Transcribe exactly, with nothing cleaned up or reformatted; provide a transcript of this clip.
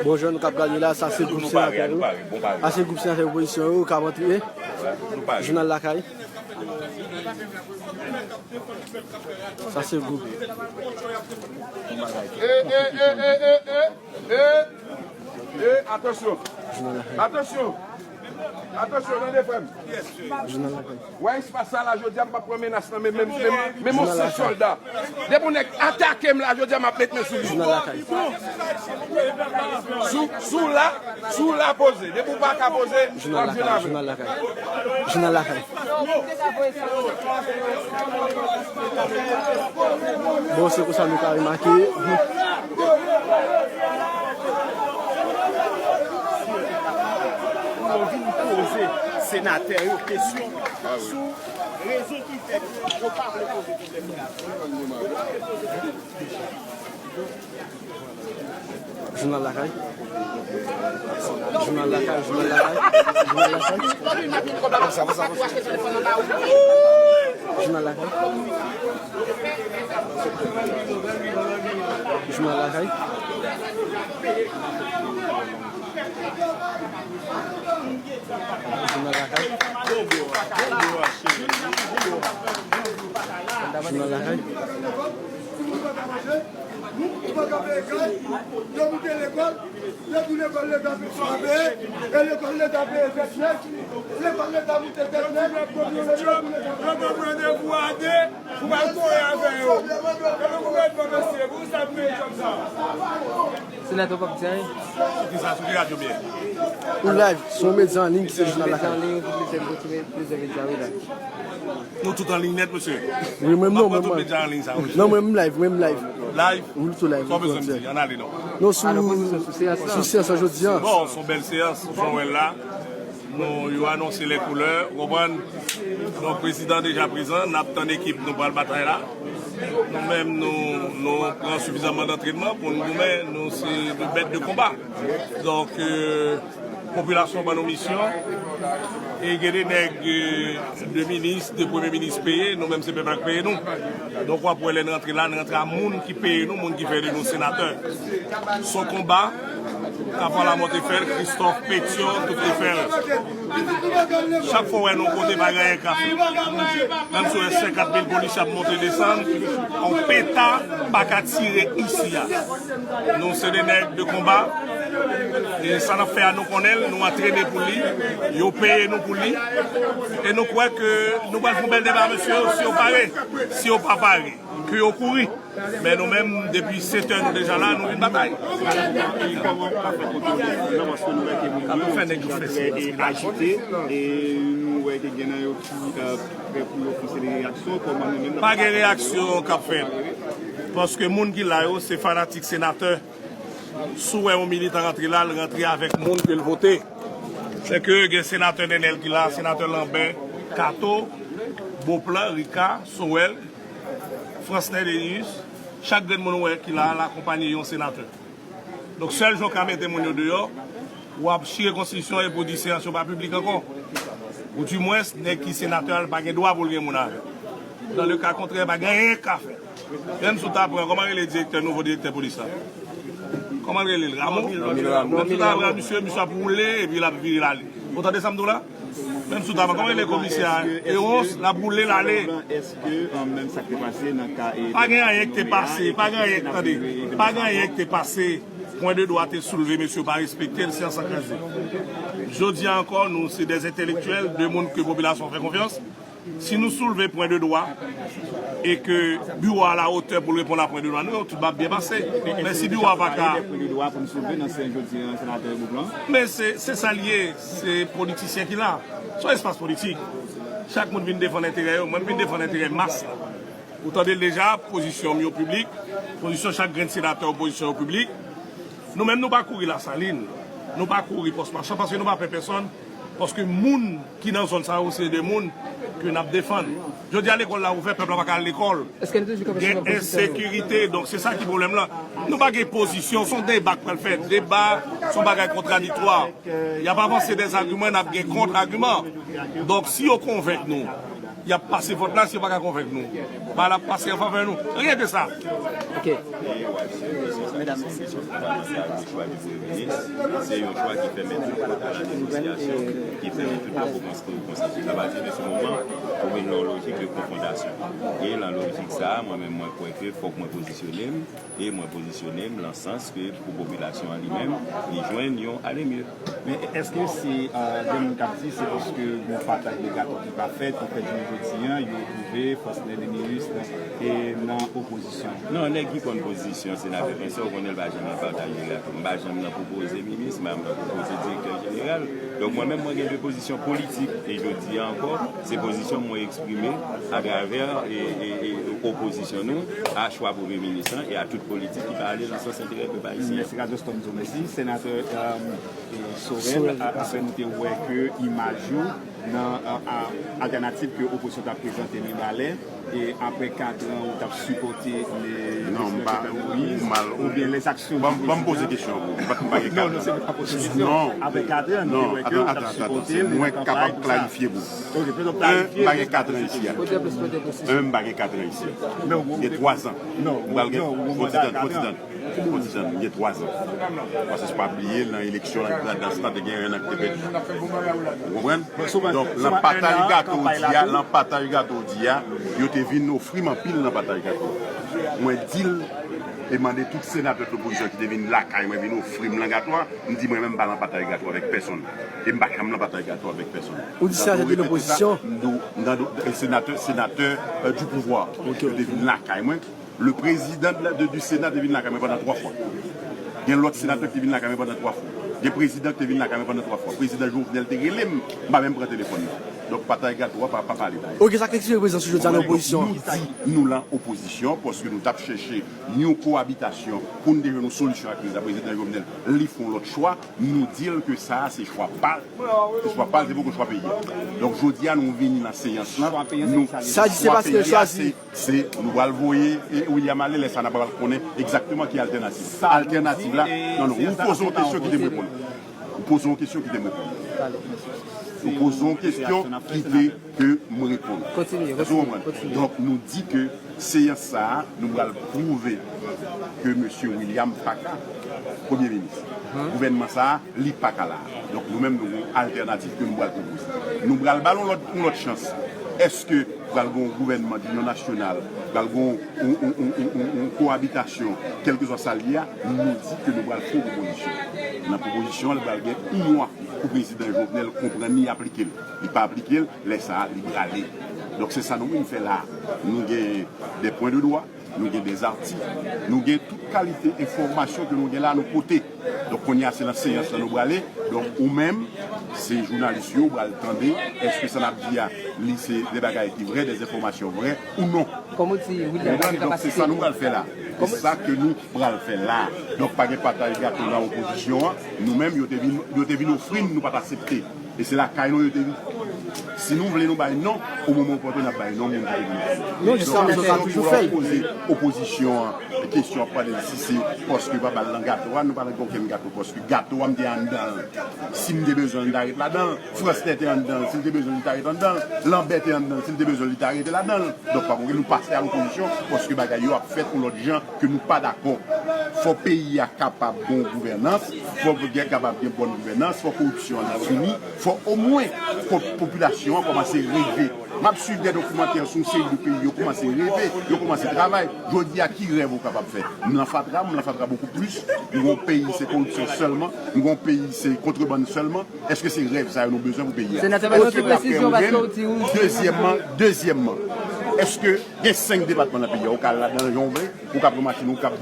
Bon, jan nou k ap gade la, sa se gwoup senatè yo. Sa se gwoup senatè opozisyon yo k ap antre. Jounal Lakay. Sa se gwoup. E, e, e, e, e, e, e, e, atansyon. Jounal Lakay. Atansyon. Atansyon, tande frè m. Jounal Lakay. Wè espas sa la, jodi a, m p ap pran menas nan men menm, menm, menm yon senk sòlda. Depi yon nèg atake m la, jodi a, m ap met men sou li. Jounal Lakay. Si w, si w la, si w la poze. Depi w pa ka poze, w ap jwenn avè m. Jounal Lakay. Jounal Lakay. Bon, se konsa nou ka remake. Pou yo vin poze senatè yo kesyon sou rezon ki fè ke yo pa vle poze pwoblèm sa. Jounal Lakay. Jounal Lakay, Jounal Lakay, Jounal Lakay. Jounal Lakay. Jounal Lakay. Jounal Lakay. Jounal Lakay. Nou pa ka peye kay, yo moute lekòl, depi lekòl leta pa peye, e lekòl leta peye tèt nèg, lekòl leta moute tèt nèg, yo pran randevou a de pou al kore avè yo. Epi gouvènman mesye, pou sa pou yo djòb sa. Senatè p ap di anyen. Sou ki sa, sou ki radyo byen? Ou live, se yon medya an liy ki se Jounal Lakay. Medya an liy, yon plizyè, plizyè medya, wi, la. Nou tout an liy nèt, mesye. Wi, mwen, non, mwen, mwen. Tout medya an liy sa, wi. Non, mwen, m live, mwen, m live. Live? Wi, tou live. Sa w bezwen m di? Ann ale, non. Non, sou, sou seyans la jodi a. Bon, se yon bèl seyans, jan w wè l la. Nou, yo anonse lè koulè, ou konprann? Donk, prezidan deja prezan, n ap tann ekip nou pral batay la. Nou menm, nou, nou pran sifizanman dantrenman pou n goumen, nou se de bèt de konba. Donk, euh, popilasyon ban nou misyon. E gen de nèg, euh, de minis, de premye minis peye, nou menm se pèp la k peye nou. Donk w ap wè lè n rantre la, n rantre a moun ki peye nou, moun ki fè de nou senatè. Se yon konba k ap pran lamonte fè l, Christophe, Pétion, tout te fè l. Chak fwa w wè nou kote pa gen anyen k ap fèt. Menm si w wè senkant mil polisye ap monte desann, yon peta pa ka tire isi a. Nou se de nèg de konba. E sa n ap fè a, nou konnen l, nou antrene pou li, yo peye nou pou li. E nou kwè ke nou pral fè yon bèl deba, mesye, si yo pare. Si yo pa pare, ke yo kouri. Men nou menm, depi sèt è, nou deja la, nou vin batay. E kòman w ka fè kontwole foul nan, paske nou wè ke moun yo trè ajite, e nou wè ke gen nan yo ki, euh, prè pou yo fè yon seri de reyaksyon, kòman nou menm n ap... Pa gen reyaksyon k ap fèt. Paske moun ki la yo, se fanatik senatè. Si w wè yon militan rantre la, l rantre avèk moun ke l vote. Sèke gen senatè Nènèl ki la, senatè Lanbè, Kato, Boplan, Rika, Sowèl, Fransnè Denius, chak grenn moun ou wè ki la, l akonpaye yon senatè. Donk, sèl jan w ka mete moun yo deyò, w ap chire konstitisyon epi w di seyans yo pa piblik ankò. Ou dimwens, nèg ki senatè a, l pa gen dwa pou l gen moun avè l. Dans le cas contraire, pa gen anyen k ka fèt. Menm si w ta pran, kòman rele direktè, nouvo direktè polis la? Kòman l rele l? Ramo? Menm si w ta pran misye, misye ap woule epi l ap vire l ale. Ou tande sa m di w la? Menm si w ta pran, kòman rele komisè a? Ewons, l ap woule l ale. Èske, euh, menm sa k te pase nan ka, e, pa gen anyen ki te pase, pa gen anyen, tande, pa gen anyen ki te pase. Pwen de dwa te soulve, mesye yo pa respekte l, seyans lan kraze. Jodi a ankò, nou se de entèlektyèl, de moun ke popilasyon fè konfyans. Si nou soulve pwen de dwa e ke biwo a alawotè pou l reponn a pwen de dwa nou yo, tout va byen pase. Men si biwo a pa ka... Pwen de dwa pou nou soulve nan seyans jodi a, senatè Boplan. Men se, se sa l ye, se politisyen ki la. Se yon espas politik. Chak moun vin defann enterè yo, mwen m vin defann enterè mas la. Ou tande l deja, pozisyon m yo piblik, pozisyon chak grenn senatè opozisyon yo piblik. Nou menm, nou pa kouri Lasalin, nou pa kouri Pòs Machan, paske nou pa pè pèsonn, paske moun ki nan zòn sa yo, se de moun ke n ap defann. Jodi a, lekòl la ouvè, pèp la pa ka al lekòl. Gen ensekirite, donk se sa ki pwoblèm lan. Nou pa gen pozisyon, se yon deba k pral fèt. Deba, se yon bagay kontradiktwa. Y ap avanse dèzagiman, n ap gen kontragiman. Donk, si yo konvenk nou, Y ap pase vòt la si yo pa ka konvenk nou. Ba l ap pase an favè nou. Anyen de sa. Ok. Mesye, se yon kesyon fondamantal, le chwa di premye minis, se yon chwa ki fèmen tout pòt a la negosyasyon, ki fèmen tout la pwopozisyon. Apati de se moman, ou vin nan yon lojik de konfwontasyon. E nan lojik sa a, mwen menm, mwen kwè ke fòk mwen pozisyone m, e mwen pozisyone m nan sans ke pou popilasyon an li menm, li jwenn yon alemye. Men èske se gen moun k ap di se paske yon pataj de gato ki pa fèt ki fè jounen jodi a yo twouve Faustin Léminus nan opozisyon? Non, nèg ki konn pozisyon senatè Vincent, ou konnen l pa janm nan pataj de gato. M pa janm nan pwopoze minis, m pa janm nan pwopoze direktè jeneral. Donk mwen menm mwen gen de pozisyon politik e jodi a ankò, se pozisyon mwen eksprime atravè e, e, e, opozisyon nou a chwa premye minis lan e a tout politik ki pa ale nan sans enterè pèp ayisyen. Mèsi Radyo Stone Zone. Mèsi senatè Sorel, apre nou te wè ke imaj ou nan altènativ ke opozisyon t ap prezante Mibalè, e apre kat an ou t ap sipòte Non, m pa. Moïse, oubyen lèzaksyon Ban m poze kesyon an pou ou. M pa gen Non, non, se pa poze kesyon. Apre kat an, nou te wè ke ou t ap sipòte l. Mwen kapab klarifye pou ou. Ok, fè nou Un, m klarifye. Pa gen kat an isi a. Pote plis, pote plis. Un, m pa gen kat an isi a. Gen twa zan. Non, M pral gen. non, Fò ti tann, fò ti tann. Fò ti tann, gen twa zan. Paske se pa bliye, nan eleksyon, nan gradans lan, te gen un an ki te pèdi. Ou konprann? Donk, nan pataj gato w di a, nan pataj gato w di a, yo te vin ofri m anpil nan pataj gato. Mwen di l, e mande tout senatè de lopozisyon ki te vin lakay mwen, vin ofri m nan gato a, m di mwen menm m pa nan pataj gato avèk pèsonn. E m pa janm nan pataj gato avèk pèsonn. Ou di senatè de lopozisyon? Senatè, senatè du pouvoir. Yo te vin lakay mwen. Le président de la- de- du Sénat te vin lakay mwen pandan twa fwa. Gen lòt senatè ki te vin lakay mwen pandan twa fwa. Gen prezidan ki te vin lakay mwen pandan twa fwa. Prezidan Jovenel te rele m, m pa menm pran telefòn nan. Donk pataj gato a pa pa pale dayè. Ok, sa k eksplike prezans ou jodi a nan opozisyon an? Nou di nou lan opozisyon paske nou t ap chèche yon koabitasyon pou n te jwenn yon solisyon a kriz la. Prezidan Jovenel li fè yon lòt chwa, nou di l ke sa a se chwa pa l. Se chwa pa l, se poko chwa peyi a. Donk jodi a nou vini nan seyans lan. Nou Sa di se paske l chwazi. Se nou pral voye e William ale, lè sa n ap pral konnen egzakteman ki altènativ. Altènativ la, non, non, ou poze yon kesyon kite m reponn. Ou poze yon kesyon kite m reponn. Ou poze yon kesyon kite ke m reponn. Kontinye, Èske w kontinye. Donk nou di ke seyans sa a, nou pral pwouve ke mesye William pa ka premye minis. Gouvènman sa a, li pa ka la. Donk nou menm nou gen yon altènativ ke nou pral pwopoze. Nou pral ba l yon lòt, yon lòt chans. Èske pral gen yon gouvènman dinyon nasyonal, pral gen yon, yon, yon, yon, yon, yon koabitasyon, kèlkeswa sa l ye a, nou di ke nou pral fè yon pwopozisyon. Nan pwopozisyon an, li pral gen yon mwa pou prezidan Jovenel konprann li, aplike l. Li pa aplike l, lè sa a, li prale. Donk se sa nou menm fè la a. Nou gen de pwen de dwa, nou gen de zartik, nou gen tout kalite enfòmasyon ke nou gen la a, nou pote. Donk kounye a se nan seyans lan nou prale. Donk ou menm, se jounalis yo, ou pral tande, èske sa n ap di a, li se de bagay ki vrè, de enfòmasyon vrè ou non. Kòm ou di, William pa gen Donk se sa kapasite. Nou pral fè la. Se sa ke nou pral fè la. Donk pa gen pataj gato nan opozisyon an. Nou menm, yo te vin, yo te vin ofri n, nou pa t aksepte. E se lakay nou yo te vin. Si nou vle nou bay non, o moman opòtèn n ap bay non moun ki te vin. Non, jis sa, nou ka toujou fè. Poze opozisyon an kesyon ap pale si se paske yo pa ba l nan gato a, nou pa nan okenn gato paske gato a m te anndan l. Si m te bezwen l, m ta ret ladan l. Fransnè te anndan l, si l te bezwen l, li ta ret anndan l. Lanbè te anndan l, si l te bezwen l, li ta rete ladan l. Donk pa pou nou pase a lopozisyon paske bagay yo ap fèt yon lòt jan ke nou pa dakò. Fò peyi a kapab gen gouvènans, fò gen kapab gen bòn gouvènans, fò koripsyon an fini, fò omwen fò popilasyon an kòmanse reve. M ap swiv de dokimantè sou yon seri de peyi, yo kòmanse reve, yo kòmanse travay. Jodi a ki rèv ou kapab fè? M nan fatra, m nan fatra bokou plis. M gon peyi se koripsyon sèlman, m gon peyi se kontrebann sèlman. Èske se rèv sa yo nou bezwen pou peyi a? Senatè, ba nou ti presizyon paske ou di ou. Dezyèmman, dezyèmman, èske gen senk depatman nan peyi a, ou ka al ladan l jan w vle, ou ka pran machin ou ka